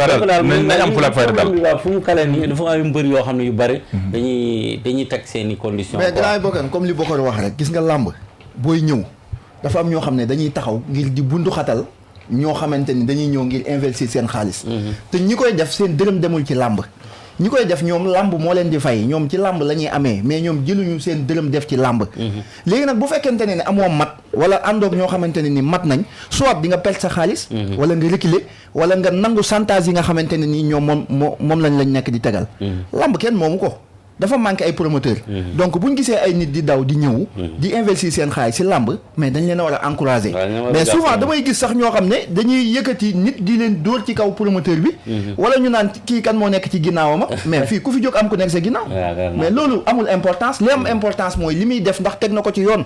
nañ am fula fayda daal waaw fu mu kale nii dafa am mbër yoo xam ne yu bëri dañuy teg seen i conditions mais gannaaw bokkan comme li Bokar wax rek gis nga làmb booy ñëw dafa am ñoo xam ne dañuy taxaw ngir di bundu xatal ñoo xamante ni dañuy ñëw ngir investir seen xaalis te ñi koy def seen dërëm demul ci làmb ñi koy def ñoom làmb moo leen di fay ñoom ci làmb la ñuy amee mais ñoom jëluñu seen dërëm def ci làmb léegi nag bu fekkente ne amoo mat wala àndoog ñoo xamante ne ni mat nañ soit di nga perte sa xaalis wala nga reculer wala nga nangu chantage yi nga xamante ne nii ñoom moom lañ nekk di tegal làmb kenn moomu ko dafa manqué ay promoteur donc bu ñu gisee ay nit di daw di ñëw di investir seen xaalis ci làmb mais dañ leen a war a encourager mais souvent damay gis sax ñoo xam ne dañuy yëkkati nit di leen dóor ci kaw promoteur bi wala ñu naan kii kan moo nekk ci ginnaawam mais fii ku fi jóg am ku nekk sa ginnaaw mais loolu amul importance li am importance mooy li muy def ndax teg na ko ci yoon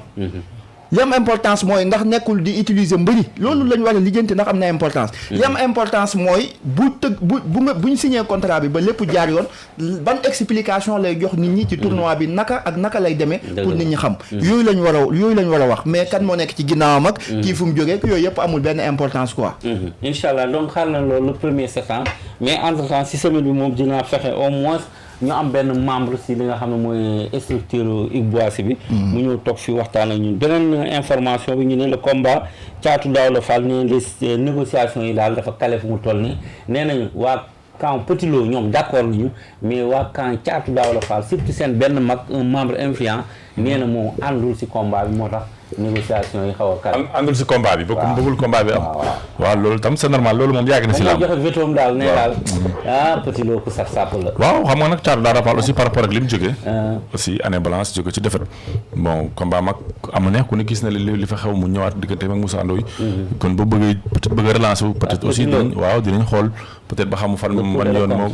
li am importance mooy ndax nekkul di utiliser mbëri loolu lañ war a lijjanti ndax am na importance li am importance mooy bu ñu signé contrat bi ba lépp jaar yoon ban explication lay jox nit ñi ci tournoi bi naka lay demee pour nit ñi xam yooyu lañ war a wax mais kan moo nekk ci ginnaawam ak kii fu mu jógee yooyu yëpp amul benn importance quoi incha allah donc xaar na loolu le 1er septembre mais entre temps si semaine bi moom dinaa fexe au moins ñu am benn membre si li nga xam ne mooy structure Igboasi bi mu ñëw toog fi waxtaan ak ñun beneen information bi ñu ne le combat Thiatou Daouda Fall ne les négociations yi daal dafa kale fu mu toll nii nee nañu waa camp Petit Lo ñoom d'accord ñu mais waa camp Thiatou Daouda Fall surtout seen benn mag un membre influent nee na moom àndul si combat bi moo tax négociation yi xaw a kale àndul si combat bi bëggul combat bi am waaw loolu tam c'est normal loolu moom yàgg na si la joxe vétoom daal ne daal Petit Lo ku saf sàpp la waaw xam nga nag Thiatou Daouda Fall aussi par rapport ak li mu jógee aussi année balance jóge ci défaite bon combat mag am na neex ku ne gis na li fa xew mu ñëwaat diggante ak Moussa Ndoye kon ba bëgg a relancer wu peut-être aussi dinañ xool peut-être ba xamu fan ban yoon moo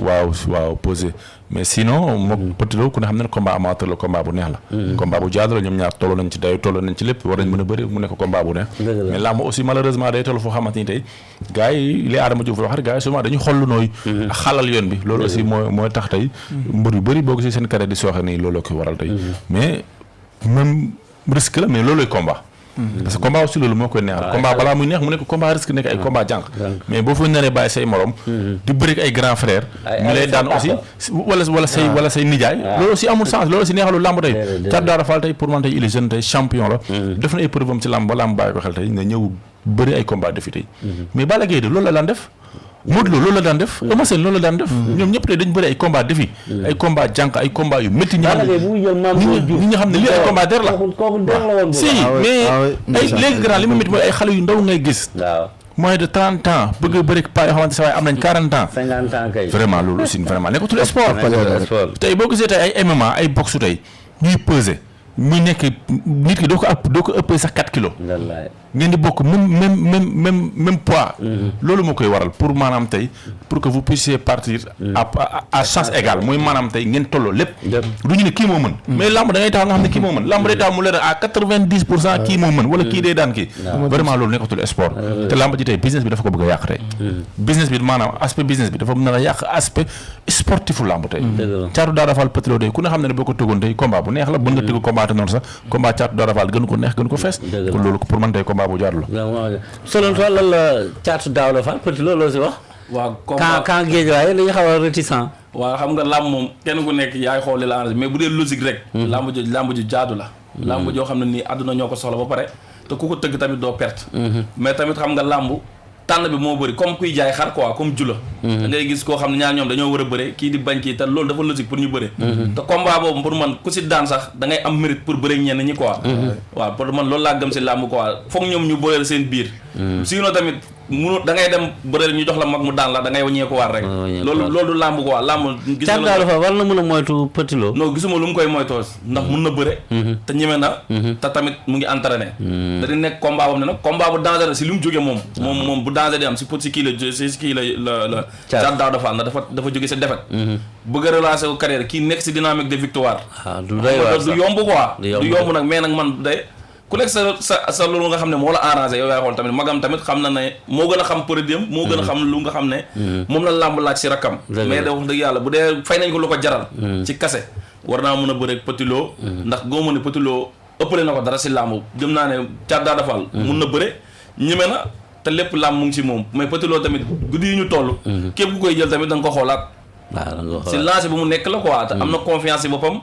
waaw posé mais sinon moom Petit Lo ku ne xam ne combat amateur la combat bu neex la combat bu jaadu la ñoom ñaar tolloo nañ ci dayo tolloo nañ ci lépp war nañ mën a bëri mu nekk combat bu neex mais làmb aussi malheureusement day toll foo xamante ni tey gars yi li Adama Diouf wax rek gars yi souvent dañuy xool lu nooy xalal yoon bi loolu aussi mooy tax tey mbër yu bëri boo gisee seen carrière di sooxe nii looloo koy waral tey mais même risque la mais loolooy combat parce que combat aussi loolu moo koy neexal combat balaa muy neex mu nekk combat risque nekk ay combat jànq mais boo fa naree bàyyi say morom di bëri ay grand frère ñu lay daan aussi wala say nijaay loolu aussi amul sens loolu aussi neexalu làmb tey Thiatou Daouda Fall tey pour man tey il est jeune tey champion la def na ay preuve am ci làmb ba làmb bàyyi ko xel tey nga ñëw bëri ay combat defi tey mais Balla Gaye de loolu la daan def Modou Lo loolu la daan def Eumeu Sène loolu la daan def ñoom ñëpp tey dañ bëri ay combat defi ay combat jànq ay combat yu métti ñi nga xam ne lii ay combat der la si mais ay léegi grand li ma métti mooy ay xale yu ndaw ngay gis moins de 30 ans bëgg a bëri pas yoo xamante sa waay am nañ 40 ans 50 ans kay vraiment loolu aussi vraiment nekkatul sport tey boo gisee tey ay MMA ay boxe tey ñuy peser muy nekk nit ki doo ko ëppee sax 4 kilos ngeen di bokk même poids loolu moo koy waral pour maanaam tey pour que vous puissiez partir à chance égale mooy maanaam tey ngeen tolloo lépp du ñu ne kii moo mën mais lamb da ngay taxaw nga xam ne kii moo mën lamb day taxaw mu leer à 90% kii moo mën wala kii day daan kii vraiment loolu nekkatul sport te lamb ji tey business bi dafa ko bëgg a yàq tey business bi maanaam aspect business bi dafa mën a yàq aspect sportifu lamb tey Thiatou Daouda Fall Petit Lo tey ku ne xam ne boo ko tëggoon tey combat bu neex la mën nga tëgg combat noonu sax combat Thiatou Daouda Fall gën ko neex gën ko fees kon loolu pour man tey combat bu jaadu la selon toi lan la Thiatou Daouda Fall Petit Lo loo si wax waaw combat quand géej waaye dañu xaw a réticent waaw xam nga làmb moom kenn ku nekk yaay xool li la arrangé mais bu dee logique rek làmb ju jaadu la làmb joo xam ne nii àdduna ñoo ko soxla ba pare te ku ko tëgg tamit doo perte mais tamit xam nga làmb tànn bi moo bëri comme kuy jaay xar quoi comme jula da ngay gis koo xam ne ñaar ñoom dañoo war a bëre kii di bañ kii te loolu dafa logique pour ñu bëre te combat boobu pour man ku si daan sax da ngay am mérite pour bëre ñenn ñi quoi waaw pour man loolu laa gëm si làmb quoi foog ñoom ñu bëreel seen biir sinon tamit munu da ngay dem bëreel ñu jox la mag mu daan la da ngay wàññeeku waar rek loolu du làmb quoi làmb gis Thiatou Daouda Fall war na mën a moytu Petit Lo non gisuma lu mu koy moytoo ndax mun na bëre te ñeme na te tamit mu ngi entraîné da di nekk combat bam ne nag combat bu danger si li mu jóge moom bu danger di am si kii la Thiatou Daouda Fall na dafa jóge si défaite bëgg a relancer carrière kii nekk si dynamique de victoire du yomb quoi du yomb nag mais nag man day ku nekk sa loolu nga xam ne moo la arrangé yow yaay xool tamit magam tamit xam na ne moo gën a xam produit moo gën a xam lu nga xam ne moom la làmb laaj si rakkam mais da wax dëgg yàlla bu dee fay nañ ko lu ko jaral ci kase war naa mën a bëre Petit Lo ndax góoma ne Petit Lo ëppale na ko dara si làmb jëm naa ne Thiatou Daouda Fall mun na bëre ñeme na te lépp làmb mu ngi si moom mais Petit Lo tamit guddi yi ñu toll képp ku koy jël tamit da nga ko xoolaat si lancé bu mu nekk la quoi te am na confiance si boppam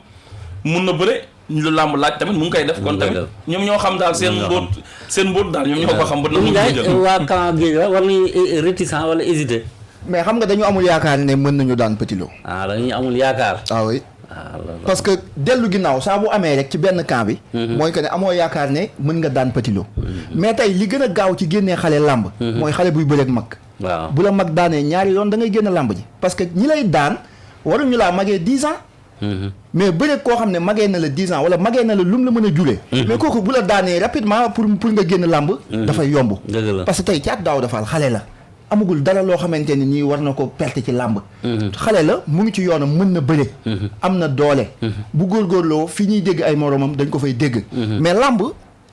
mun na bëre ñu lu làmb laaj tamit mu ngi koy def kon tamit ñoom ñoo xam daal seen mbóot daal ñoom ñoo ko xam ba na mu jël waa camp Guèye la war nañu réticent wala hésiter mais xam nga dañu amul yaakaar ne mën nañu daan Petit Lo. dañu amul yaakaar oui parce que dellu ginnaaw saa bu amee rek ci benn camp bi mooy que ne amoo yaakaar ne mën nga daan Petit Lo mais tey li gën a gaaw ci génnee xale làmb mooy xale buy bëreeg mag waaw bu la mag daanee ñaari yoon da ngay génn làmb ji parce que ñi lay daan waruñu laa magee 10 ans mais bëreeg koo xam ne magee na la 10 ans wala magee na la lum la mën a juree mais kooku bu la daanee rapidement pour nga génn làmb dafay yomb parce que tey Thiatou Daouda Fall xale la amagul dara loo xamante ni nii war na ko perte ci làmb xale la mu ngi ci yoonam mën na bëre am na doole bu góorgóorloo fi ñuy dégg ay moromam dañ ko fay dégg mais làmb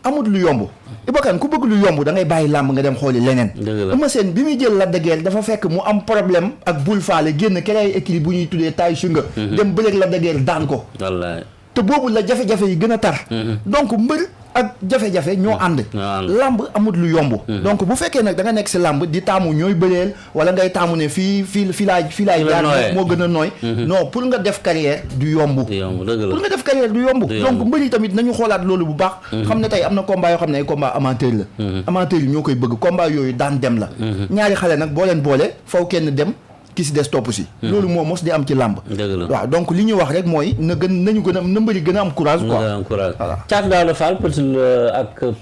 amut lu yomb Iba Kane ku bëgg lu yomb da ngay bàyyi làmb nga dem xooli leneen Eumeu Sène bi muy jël Lac de Guiers dafa fekk mu am problème ak Boul Falé génn créé équilibre bu ñuy tuddee taay sunga dem bëreeg Lac de Guiers daan ko te boobu la jafe-jafe yi gën a tar donc mbër ak jafe-jafe ñoo ànd làmb amut lu yomb donc bu fekkee nag da nga nekk si làmb di taamu ñooy bëreel wala ngay taamu ne fii laay jaar moo gën a nooy non pour nga def carrière du yomb pour nga def carrière du yomb donc mbëri tamit nañu xoolaat loolu bu baax xam ne tey am na combat yoo xam ne ay combat amateur la amateur yi ñoo koy bëgg combat yooyu daan dem la ñaari xale nag boo leen boole faw kenn dem ki si des topp si loolu moo mos di am ci làmb waaw donc li ñu wax rek mooy na mbëri gën a am courage quoi Thiatou Daouda Fall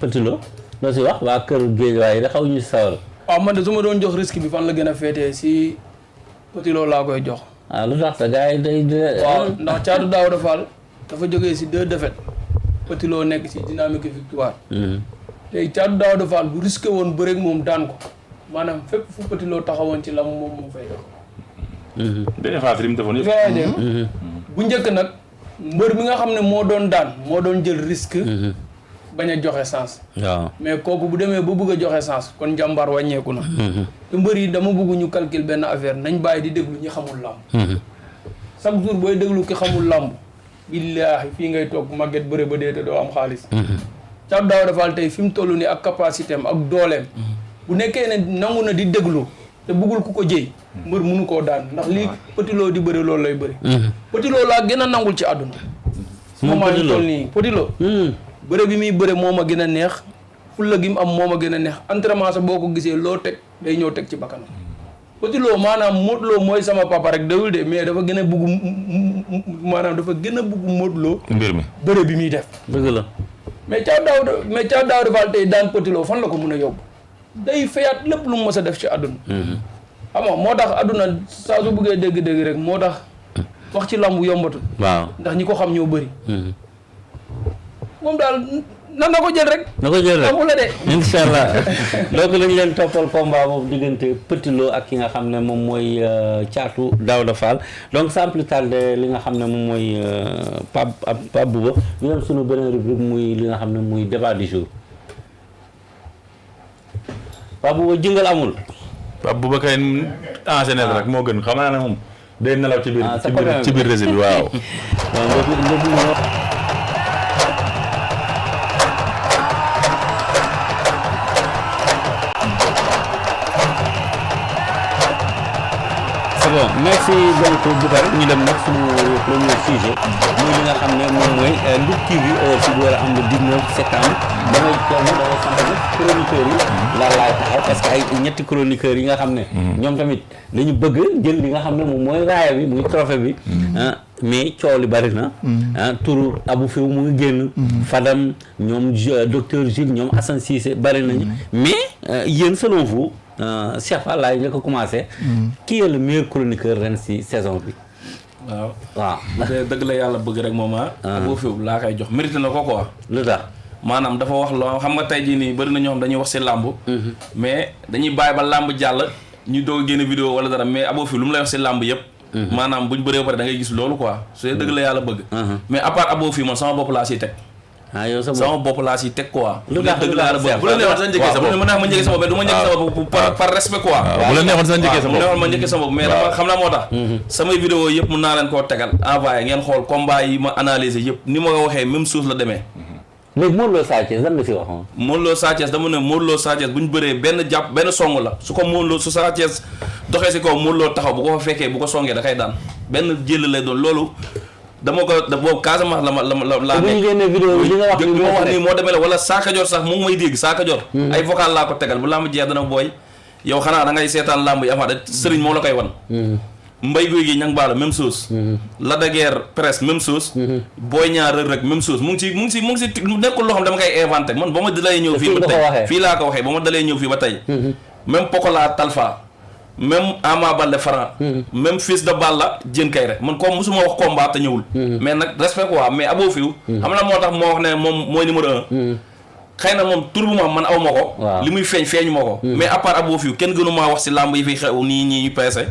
Petit Lo loo si wax waa kër Guédiawaye da xaw ñu sawal waaw man de su ma doon jox risque bi fan la gën a féetee si Petit Lo laa koy jox lu tax sa gars yi day waaw ndax Thiatou Daouda Fall dafa jógee si 2 défaites Petit Lo nekk si dynamique victoire tey Thiatou Daouda Fall bu risqué woon bëreeg moom daan ko maanaam fépp fu Petit Lo taxawoon ci lam moom moo fay def bu njëkk nag mbër mi nga xam ne moo doon daan moo doon jël risque bañ a joxe sens mais kooku bu demee ba bëgg a joxe sens kon jàmbaar wàññeeku na te mbër yi dama bëgg ñu calcul benn affaire nañ bàyyi di déglu ñi xamul làmb chaque jour booy déglu ki xamul làmb billaahi fii ngay toog màgget bëre ba dee te doo am xaalis Thiatou Daouda Fall tey fi mu toll nii ak capacité am ak dooleem bu nekkee ne nangu na di déglu te bëggul ku ko jëy mbër mënu koo daan ndax lii Petit Lo di bëri loolu lay bëri Petit Lo laa gën a nangul ci àdduna moment yi toll nii Petit Lo bëre bi muy bëre moo ma gën a neex fulla gi mu am moo ma gën a neex entraînement sa boo ko gisee loo teg day ñëw teg ci bakkanam Petit Lo maanaam Modou Lo mooy sama papa rek dawul de mais dafa gën a bugg maanaam dafa gën a bugg Modou Lo mbir mi bëre bi muy def dëgg la mais Thiatou Daouda Fall tey daan Petit Lo fan la ko mën a yóbbu day fayaat lépp lu mu mës a def ci àdduna xam nga moo tax àdduna saa su bëggee dégg-dégg rek moo tax wax ci lambu yombatu waaw ndax ñi ko xam ñoo bëri moom daal nan na ko jël rek amul la de incha allah donc lañu leen toppal combat boobu diggante Petit Lo ak ki nga xam ne moom mooy Thiatou Daouda Fall donc sans plus tarder li nga xam ne moom mooy Pape Bouba ñu dem suñu beneen rubrique muy li nga xam ne muy débat du jour Pape Bouba jëngal amul Pape Bouba kay enchaîné rek moo gën xam naa ne moom day nelaw ci biir réseau bi waaw bon merci donc Boucar ñu dem nag suñu premier sujet muy li nga xam ne moom mooy Lutte TV si bu war a am le 19 septembre damay samp nag chroniqueurs yi laay taxaw parce que ay ñetti chroniqueurs yi nga xam ne ñoom tamit dañu bëgg jël li nga xam ne moom mooy raaya bi muy trophée bi mais coow li bari na turu Abou Fiw mu ngi génn Fadam ñoom docteur Jules ñoom Assane Cissé bari nañu mais yéen selon vous Cheikh Fall laay nga ko commencé qui est le meilleur chroniqueur ren si saison bi waaw dëgg la yàlla bëgg rek moom Abou Fiw laa koy jox mérité na ko quoi lu tax maanaam dafa wax loo xam nga tey jii nii bëri na ñoo xam dañuy wax si làmb mais dañuy bàyyi ba làmb jàll ñu doog a génne vidéo wala dara mais Abou Fiw lu mu lay wax si làmb yëpp maanaam buñ bëree ba pare da ngay gis loolu quoi su dee dëgg la yàlla bëgg mais à part Abou Fiw man sama bopp laa siy teg yow sama bopp laa siy teg quoi lu tax dëgg la yàlla bëgg bu la neexoon sa njëkkee sa bopp mën naa ma njëkkee sama bopp du ma njëkkee sama bopp par respect quoi bu la neexoon sa njëkkee sa bopp neexoon ma njëkkee sama bopp mais dama xam naa moo tax samay vidéo yëpp mën naa leen koo tegal envoyé ngeen xool combat yi ma analyser yëpp ni ma ko waxee même chose la demee léegi Modou Lo Sa Thiès lan nga si waxoon. Modou Lo Sa Thiès dama ne Modou Lo Sa Thiès bu ñu bëree benn song la su ko Modou Lo su Sa Thiès doxee si kaw Modou Lo taxaw bu ko fa fekkee bu ko songee da koy daan benn jël lay doon loolu dama ko boobu Casamance laa bu ñu génnee vidéo li nga wax nii moo demee la wala Saaka Jor sax mu ngi may dégg Saaka Jor ay vocal laa ko tegal bu làmb jeex dana booy yow xanaa da ngay seetaan làmb yi amaat sëriñ moo la koy wan mbay guy gi ñang baala même chose la de guerre presse même chose booy ñaar rek même chose mu ngi si nekkul loo xam dama koy inventé man ba ma dalee ñëw fii ba tey fii laa ko waxee ba ma dalee ñëw fii ba tey même Pokola Talfa même Ama Baldé Franc même fils de Balla Diène Kaïré man comme musuma wax combat te ñëwul mais nag respect quoi mais Abo Fiw xam na moo tax moo wax ne moom mooy numéro 1 xëy na moom tur bu ma man aw ma ko li muy feeñu ma ko mais à part Abo Fiw kenn gënu maa wax si làmb yi fi xew nii ñii ñu peese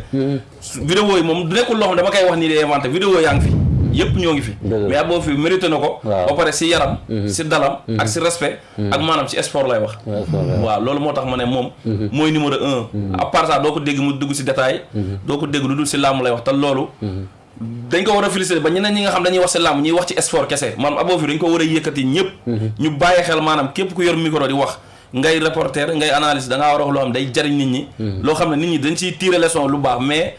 vidéo yi moom du nekkul loo xam dama koy wax nii di inventé vidéo yaa ngi fi yëpp ñoo ngi fi mais Abo Fiw mérité na ko ba pare si yaram si dalam ak si respect ak maanaam si sport lay wax waaw loolu moo tax ma ne moom mooy numéro 1 à part ça doo ko dégg mu dugg si détail doo ko dégg lu dul si làmb lay wax te loolu dañ ko war a féliciter ba ñeneen ñi nga xam dañuy wax si làmb ñuy wax ci sport kese maanaam Abo Fiw dañ ko war a yëkkati ñëpp ñu bàyyi xel maanaam képp ku yor micro di wax ngay reporter ngay analyse da ngaa war a wax loo xam day jariñ nit ñi loo xam ne nit ñi dañ ciy tirer leçon lu baax mais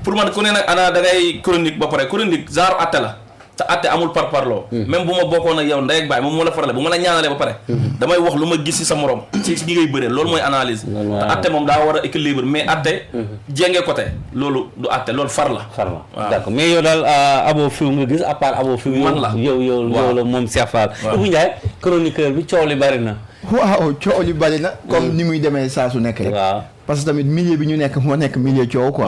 pour man ku ne nag ana da ngay chronique ba pare chronique genre atte la te atte amul parparloo même bu ma bokkoon ak yow ndey ak baay moom moo la farale bu ma la ñaanalee ba pare damay wax lu ma gis ci sa morom ci ñi ngay bëree loolu mooy analyse te atte moom daa war a équilibre mais atte jéngee côté loolu du atte loolu far la waaw d'accord mais yow daal Abo Fiw nga gis à part Abo Fiw man la yow la moom Cheikh Fall Ibou Ndiaye chroniqueur bi coow li bari na waaw coow li bari na comme ni muy demee saa su nekk rek waaw parce que tamit milieu bi ñu nekk moo nekk milieu coow quoi